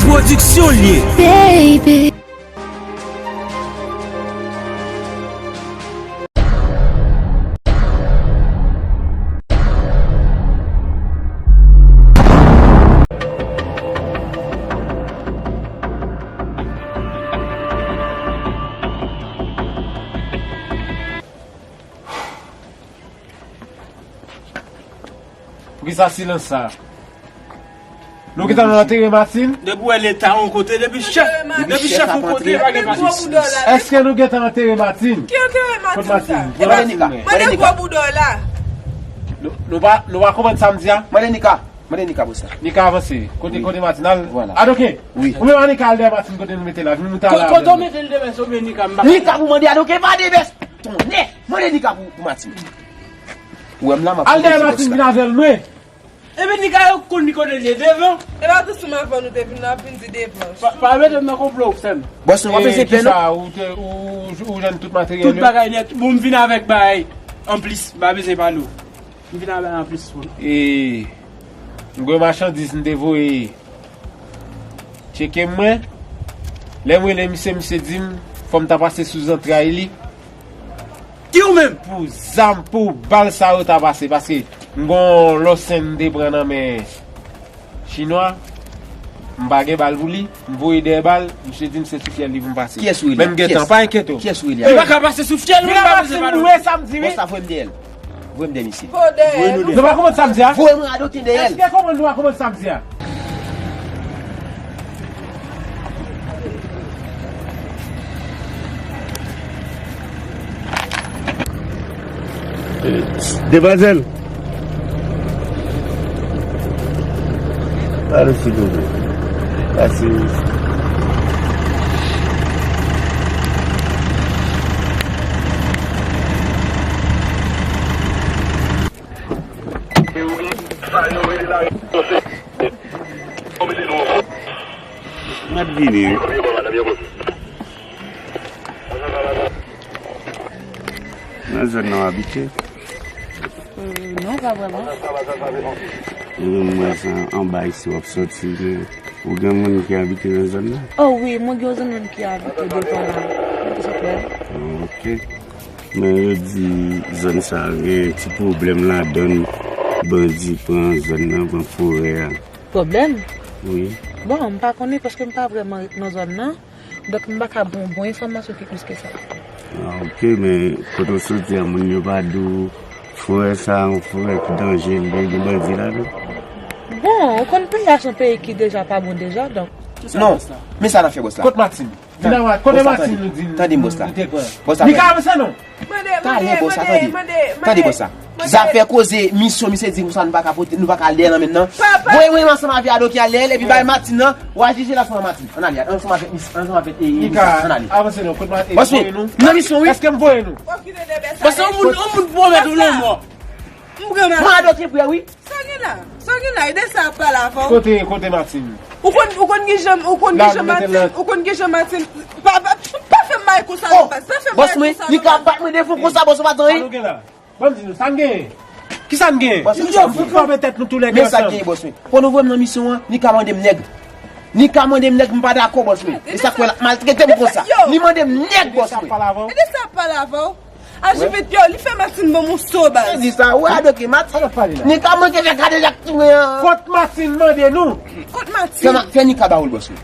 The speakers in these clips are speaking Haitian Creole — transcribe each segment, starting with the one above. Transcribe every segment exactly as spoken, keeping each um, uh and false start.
Pwodiksyon l ye. Baby. Poukisa silans sa? Nou gentan antere Martine? Depi w wè Leta yon kote, depi chèf, depi chèf yon kote, pa gen pa jistis. Èske nou gentan antere Martine? Ki antere Martine sa? Kote Martine? Mande Nika, mande Nika. Mande gwo bouda w la. Nou, nou pa, nou pa konprann sa m di a? Mande Nika. Mande Nika pou sa. Nika avanse. Kote, kote Martine al? Vwala. Adoke. Wi. Ou menm Nika al dèyè Martine kote nou mete la. Vin nou ta la. Kote w mete l demen sou men Nika, m pa. Nika pou mande Adoke, pa de bès. Tonnè. Mande Nika pou, pou Martine. Ou wè m la, m ap. Al dèyè Martine vin avè l, mwen. Epi Nika yo konn li kote l ye devan. E pa tou sou m avan nou te vin la, ap vin di devan. Pa, pa mete m nan konplo, sè m. Bòs, nou pa fè se pè, non? Kisa, ou te, ou, ou jwenn tout materyèl yo? Tout bagay nèt. Bon, m vin avèk bagay anplis, m pa bezwen pale w. M vin avèk anplis pou nou. E, m gen machandiz m te voye tcheke mwen. Lè m rele misye, misye di m fò m ta pase sou zantray li. Ki ou menm? Pou zam, pou bal sa yo ta pase, paske m gon lòsen m te pran nan men chinwa, m pa gen bal pou li, m voye dèyè bal, misye di m se sou fyèl li pou m pase. Kiyès ou rele? Men m gentan, pa enkyete w. Kiyès ou rele? Li pa ka pase sou fyèl, wi, m pa bezwen pale. Wi, sa m di, wi. Bòs la voye m dèyè l. Voye m dèyè misye. Nou pa konprann sa m di a? Voye mwen Adoke dèyè l. Èske konprann nou pa konprann sa m di a? Demwazèl. Ale, silvouplè. Pase. M ap vini, wi. Nan zòn nan w abite? Euh, non, pa vrèman. Mwen, mwen, se anba isi w ap soti, men ou gen moun ki abite nan zòn nan? Oh wi, mwen gen yon zanmi m ki abite de pa la. Mwen te sot wè l. Ah, ok. Men yo di zòn sa gen ti pwoblèm ladan l, bandi pran zòn nan, pran forè a. Pwoblèm? Wi. Bon, m pa konnen paske m pa vrèman ret nan zòn nan. Donk, m pa ka ba w bon enfòmasyon ki plis ke sa. Ah, ok, men kote w soti a, moun yo pa di w forè sa a, yon forè ki danje, li gen bandi ladan l? Bon, ou konn peyi a se yon peyi ki deja pa bon deja, donk. Non, men sa n ap fè, bòs la. Kot Martine? Vin a Martine, kote Martine nou di nou te pran? Bòs la, tande. Li ka avanse non? Talè, bòs la, tande. Tande, bòs la. Zafè koze misyon, misye di konsa nou pa ka pote, nou pa ka al dèyè nan men nan. Voye mwen ansanm avè Adoke al dèyè l, epi bay Martine nan, w a jije l ansanm ak Martine. Ann ale, ansanm avèk misyon, ansanm avèk, e, e, misyon, ann ale. Avanse non, kot Martine? Bòs mwen, nan misyon, wi. Èske m voye nou? Bòs mwen, yon moun, yon moun pwomèt ou lanmò. M pran Martine. Mwen Adoke prè, wi. Sa gen la? Sa gen la? E de sa ap pale avè w? Kote, kote Martine? Ou konn, ou konn gen jan, ou konn gen jan Martine, ou konn gen jan Martine. Pa, pa, pa fè m bay konsa non, baz. Pa fè m bay konsa non, baz. Bòs mwen, li ka bat mwen de fon konsa, bòs, ou pa tan, wi. Sa nou gen la? Ban m di nou, sa n genyen? Kisa n genyen? Bòs mwen, nou fout fòme tèt nou toulède ansanm. Men sa k genyen, bòs mwen. Fò nou voye m nan misyon an, Nika mande m nèg. Nika mande m nèg, m pa dakò, bòs mwen. E sa k fè l ap maltrete m konsa. Li mande m nèg, bòs mwen. E de sa ap pale avè w? Aji vit yo, li fè Martine ban m yon so, baz. Sa di sa, wè, Adoke, Martine. Nika manke fè kadejak tounen an. Kot Martine mande nou? Kot Martine? Fè ma-, fè Nika ba w l, bòs mwen.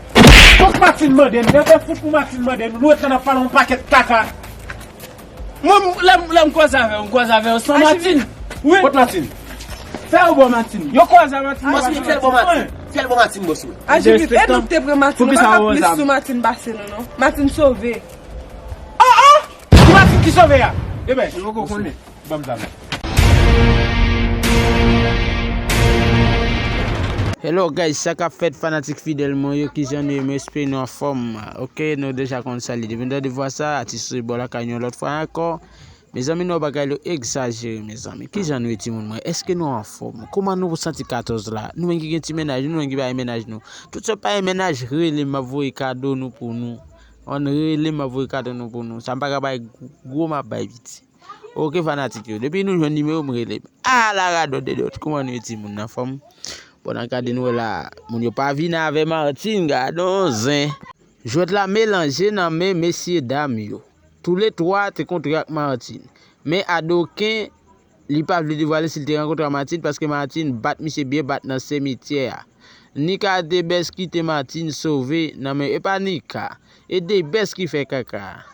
Kot Martine mande nou? Fè fout pou Martine mande nou. Nou ret la n ap pale yon pakèt kaka. Mwen, lè, lè m kwaze avè w, m kwaze avè w san Martine. Wi. Kot Martine? Fè w bò Martine. Yo kwaze a Martine. Bòs mwen, fè l bò Martine. Fè l bò Martine, bòs mwen. Aji vit, e nou k te pran Martine, nou pa ka plis sou Martine pase nou, non. Martine sove. Oh, oh! Ki Martine ki sove a? Ebyen, yo poko konnen. Ban m zam. Hello guys, sa k ap fèt fanatik fidèl mwen yo, kijan nou ye? Mwen espere nou anfòm. Ok, nou deja konn sa li. Depi n tande vwa sa, atis bò lakay nou yon lòt fwa ankò. Mezanmi, non, bagay yo egzajere, mezanmi. Kijan nou ye, timoun mwen? Èske nou anfòm? Kòman nou santi katòz la? Nou menm ki gen ti mennaj, nou menm ki pa gen mennaj nou. Tout sa pa gen mennaj, rele m, m ap voye kado nou pou nou. Ann rele m, m ap voye kado nou pou nou. Sa m pa ka bay gwo, m ap bay piti. Ok, fanatik yo. Depi nou jwenn nimewo m, rele m. Ala radòt de dòt. Kòman nou ye, timoun, anfòm? Bon, nan gade nou wè la, moun yo pa vin avè Martine, gade yon zen. Jwèt la melanje nan men mesye dam yo. Toulètwa te kontre ak Martine. Men Adoken, li pa vle devwale si l te rankontre ak Martine, paske Martine bat misye byen bat nan simityè a. Nika Debès kite Martine sove nan men, e pa Nika, e Debès ki fè kaka a.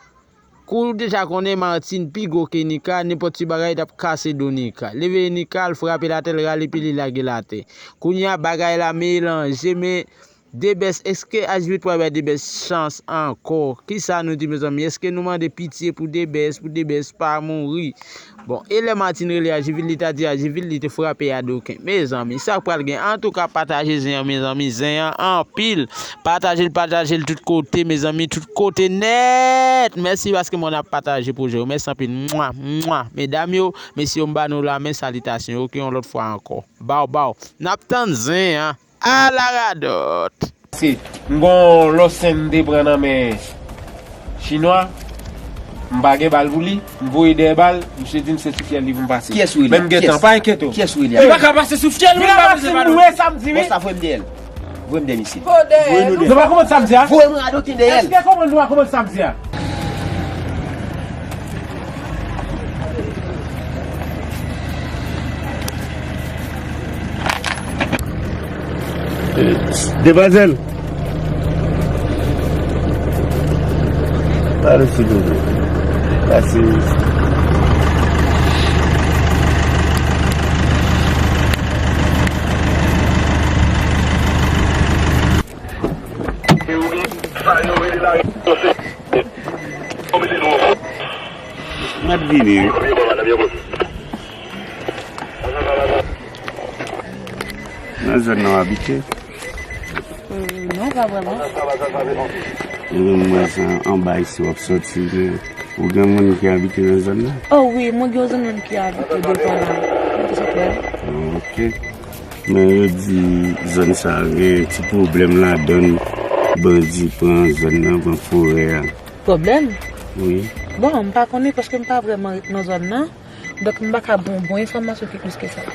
Kou w deja konnen Martine pi gwo ke Nika, nenpòt ti bagay t ap kase do Nika. Leve Nika, l frape l atè, l rale pye li lage l atè. Kounye a bagay la melanje, men Debès, èske H V pral bay Debès chans ankò? Kisa nou di, mezanmi? Èske nou mande pitye pou Debès, pou Debès pa mouri? Bon, e lè Martine rele Ajivil, li ta di Ajivil li te frape Adoken. Mezanmi, sa k pral gen? Antouka, pataje zen an, mezanmi, zen an anpil. Pataje l, pataje l tout kote, mezanmi, tout kote nèt. Mèsi paske moun ap pataje pwojè yo. Mèsi anpil. Mwa, mwa. Medam yo, mesye yo, m ba nou lamen, salitasyon. Ok, yon lòt fwa ankò. Baw, baw. N ap tann zen an. Ala radòt. Se, m gon lòt sen m te pran nan men Chinwa, m pa gen bal pou li, m voye dèyè bal, misye di m se sou fyèl li pou m pase. Kiyès ou ye la? Men m gentan, pa enkyete w. Kiyès ou ye la? Li pa ka pase sou fyèl, wi, m pa bezwen bal. Bòs la, voye m dèyè l. Voye m Voye m dèyè misye. Voye nou dèyè. Nou pa konprann sa m di a? Voye mwen Adoken dèyè l. Èske konprann nou pa konprann sa m di a? Demwazèl. Pale silvouplè. Pase. M ap vini wi. Nan zòn nan w abite? Euh, non, pa vrèman. Mwen, mwen, sa anba isi w ap soti, men ou gen moun ki abite nan zòn nan? Oh wi, mwen gen yon zanmi m ki abite devan la. Mwen te sot wè l. Ok. Men yo di zòn sa a gen ti pwoblèm ladan l, bandi pran zòn nan, pran forè a. Pwoblèm? Wi. Bon, m pa konnen paske m pa vrèman ret nan zòn nan. Donk, m pa ka ba w bon enfòmasyon ki plis ke sa.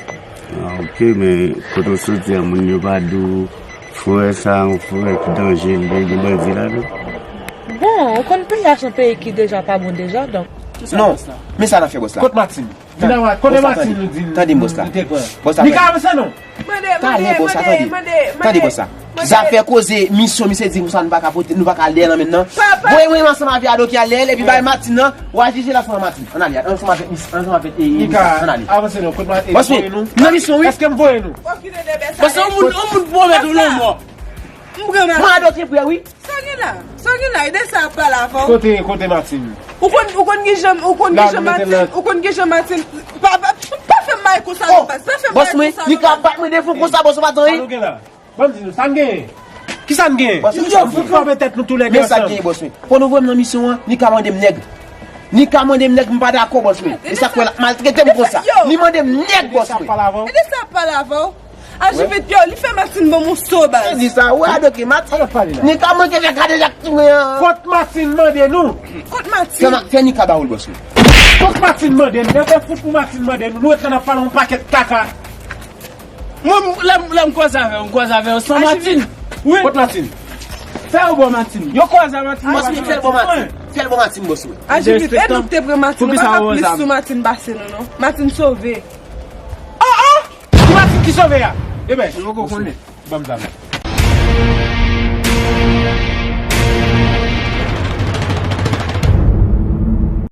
Ah, ok, men kote w soti a, moun yo pa di w forè sa a, yon forè ki danje, li gen bandi ladan l? Bon, ou konn peyi a se yon peyi ki deja pa bon deja, donk. Non, men sa n ap fè, bòs la. Kot Martine? Vin a Martine, kote Martine nou di nou te pran? Bòs la, Nika avanse non. Talè, bòs la, tande. Tande, bòs la. Zafè koze misyon, misye di konsa nou pa ka pote, nou pa ka al dèyè nan men nan. Voye mwen ansanm avè Adoken al dèyè l, epi bay Martine nan, w a jije l ansanm ak Martine. Ann ale, ansanm avèk misyon, ansanm avèk, e, e, Nika, ann ale. Avanse non, kot Martine? Bòs mwen, nan misyon, wi. Èske m voye nou? Bòs la, yon moun, yon moun pwomèt ou lanmò. M pran Martine. Mwen Adoken prè, wi. Sa gen la? Sa gen la? E de sa ap pale avè w. Kote, kote Martine? Ou konn, ou konn ki jan, ou konn ki jan Martine, ou konn ki jan Martine. Pa, pa, pa fè m bay konsa non, baz. Pa fè m bay konsa non, baz. Bòs mwen, Nika ap bat mwen de fon konsa, bòs, ou pa tann anyen. Sa nou gen la? Ban m di nou, sa n genyen? Kisa n genyen? Bòs, nou fòme tèt nou toulède ansanm. Men sa k genyen, bòs mwen. Fò nou voye m nan misyon an, Nika mande m nèg. Nika mande m nèg, m pa dakò, bòs mwen. E sa k fè l ap maltrete m konsa. Li mande m nèg, bòs mwen. E de sa ap pale avè w? Ajivit, yo, li fè Martine ban m yon so, baz. Di sa, wè, Adoken, Martine. Nika manke fè kadejak sou mwen an. Kot Martine mande nou? Kot Martine? Fè Nika ba ou l, bòs mwen. Kot Martine mande nou? Lè fè fout pou Martine mande nou. Nou ret la n ap pale yon pakèt kaka. Mwen, lè, lè m kwaze avè w, m kwaze avè w san Martine. Wi. Kot Martine? Fè yo ba w Martine. Yo kwaze a Martine. Bòs mwen, fè l ba Martine. Fè l ba Martine, bòs mwen. Ajivit, e nou k te pran Martine, nou pa ka plis sou Martine pase nou, non. Martine sove. Oh, oh! Ki Martine ki sove a? Ebyen, yo poko konnen. Ban m zam.